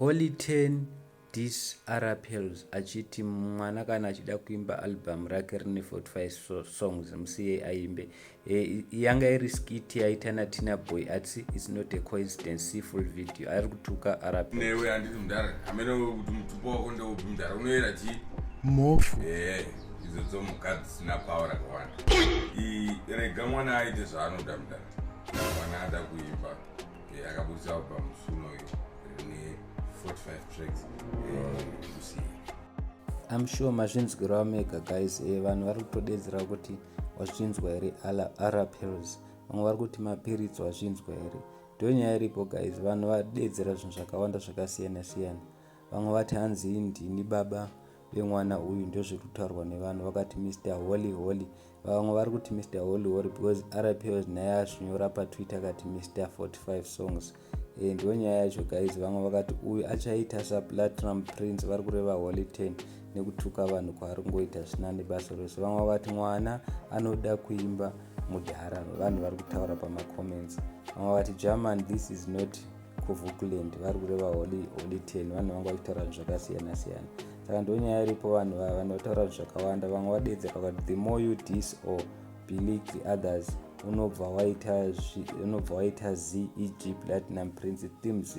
Holy Ten diss Arapels achiti mwana kana achida kuimba album rake rine 45 songs musiyei aimbe. Yanga iri skit yaita naTina Boy asi it's not a coincidence, see full video. Ari kutuka Arapels. Newe handiti mudhara amene kuti mutupo wako ndeupi mudhara unoyera chii? Mhofu. Idzo dzomhuka dzisina power rakawanda. Rega mwana aite zvaanoda mudhara. Mwana ada kuimba. Akabudisa album suno rine 45 tracks. Musiye. I'm sure mazvinzwirawo mega guys. Vanhu vari kutodedzera kuti wazvinzwa here Arapels. Vamwe vari kuti mapiritsi wazvinzwa here. Ndiyo nyaya iripo guys. Vanhu vadedzera zvinhu zvakawanda zvakasiyana siyana. Vamwe vati hanzi ndini baba vemwana uyu, ndozviri kutaurwa nevanhu. Vakati Mr Holy Holy. Vamwe vari kuti Mr Holy Holy because Arapels naye azvinyora paTwitter akati Mr 45 songs. Ndiyo nyaya yacho guys. Vamwe vakati uyu achaita saPlatinum Prince, vari kureva Holy 10 nekutuka vanhu kwaari kungoita zvisina nebasa rose. Vamwe vakati mwana anoda kuimba mudhara, vanhu vari kutaura pamacomments. Vamwe vakati German, this is not Kuvukuland, vari kureva Holy 10. Vanhu vanga vachitaura zvinhu zvakasiyana siyana. Saka ndo nyaya iripo, vanhu vanotaura zvinhu zvakawanda. Vamwe vadedzera vakati the more you diss or belittle others unobva waita zeg Platinum Prince themes.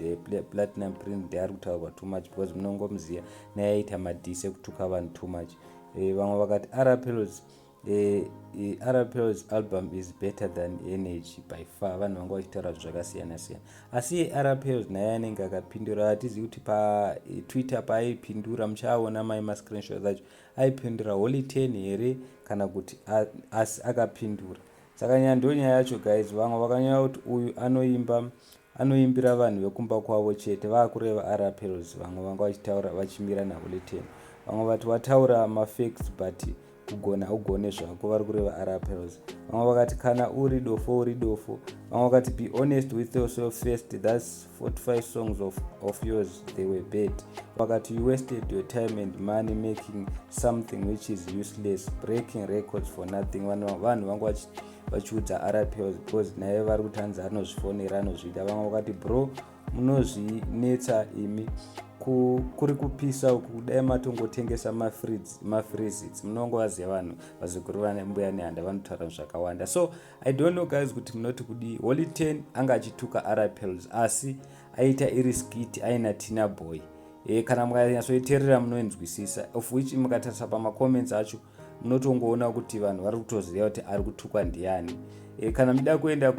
Platinum Prince ndeari kutaurwa too much because munongomuziva naye aita madiss ekutuka vanhu too much. Vamwe vakati Arapels Arapels album is better than Energy by far. Vanhu vanga vachitaura zvinhu zvakasiyana siyana, asi Arapels naye anenge akapindura. Hatizivi kuti paTwitter paaipindura, muchaaona mai mascreenshot acho, aipindura Holy 10 here kana kuti, asi akapindura. Saka nyaya ndo nyaya yacho guys. Vamwe vakanyora kuti uyu anoimba anoimbira vanhu vekumba kwavo chete, vaakureva Arapels. Vamwe vanga vachitaura vachimira naHoly 10. Vamwe vati wataura mafacts but kugona ugone zvako, vari kureva Arapels. Vamwe vakati kana uri dofo uri dofo. Vamwe vakati be honest with yourself first, that's 45 songs of yours, they were bad. Vakati you wasted your time and money making something which is useless, breaking records for nothing. Vanhu vanga vachiudza Arapels because naye vari kuti hanzi anozvifonera anozviita. Vamwe vakati bro, munozvinetsa imi, kuri kupisa uku, kudai matongotengesa mafreezits. Munongovaziva vanhu vazukuru vambuya Nehanda vanotaura zvakawanda. So I don't know guys kuti munoti kudii. Holy 10 anga achituka Arapels asi aita iri skit aina Tina Boy. Kana mukanyatsoiteerera munoinzwisisa, of which mukatarisa pamacomments acho munotongoona kuti vanhu vari kutoziva kuti ari kutukwa ndiani. Kana muchida kuenda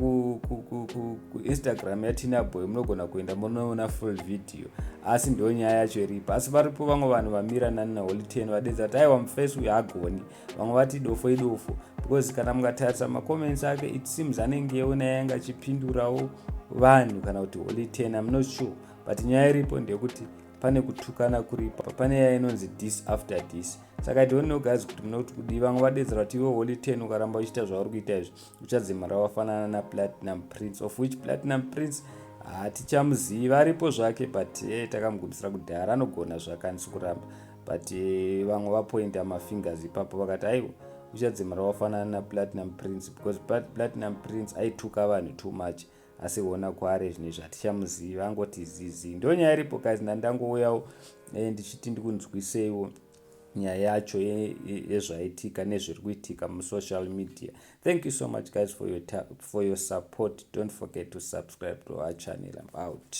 kuInstagram yaTina Boy munogona kuenda munoona full video, asi ndo nyaya yacho iripo. Asi varipo vamwe vanhu vamira nani naHoly 10, vadedza kuti aiwa, mufesi uyu hagoni. Vamwe vati dofo idofo because kana mukatarisa macomments ake it seems anenge naye anga achipindurawo vanhu kana kuti Holy 10, I'm not sure, but nyaya iripo ndeyekuti pane kutukana kuripo, pane yaya inonzi diss after diss. Saka I don't know guys kuti munoti kudii. Vamwe vadedzera kuti iwe Holy 10 ukaramba uchiita zvauri kuita izvi uchadzimara wafanana naPlatinum Prince, of which Platinum Prince hatichamuzivi, varipo zvake but takamugumisira kudhara. Anogona zvake, handisi kuramba, but vamwe vapointa mafingers ipapo vakati aiwa, uchadzimara wafanana naPlatinum Prince because Platinum Prince aituka vanhu too much, asi ona kwaari zvinhu hatichamuzivi, angoti zizi. Ndo nyaya iripo guys. Ndandangouyawo ndichiti ndikunzwiseiwo nyaya yacho yezvaitika nezviri kuitika musocial media. Thank you so much guys for your support. Don't forget to subscribe to our channel. I'm out.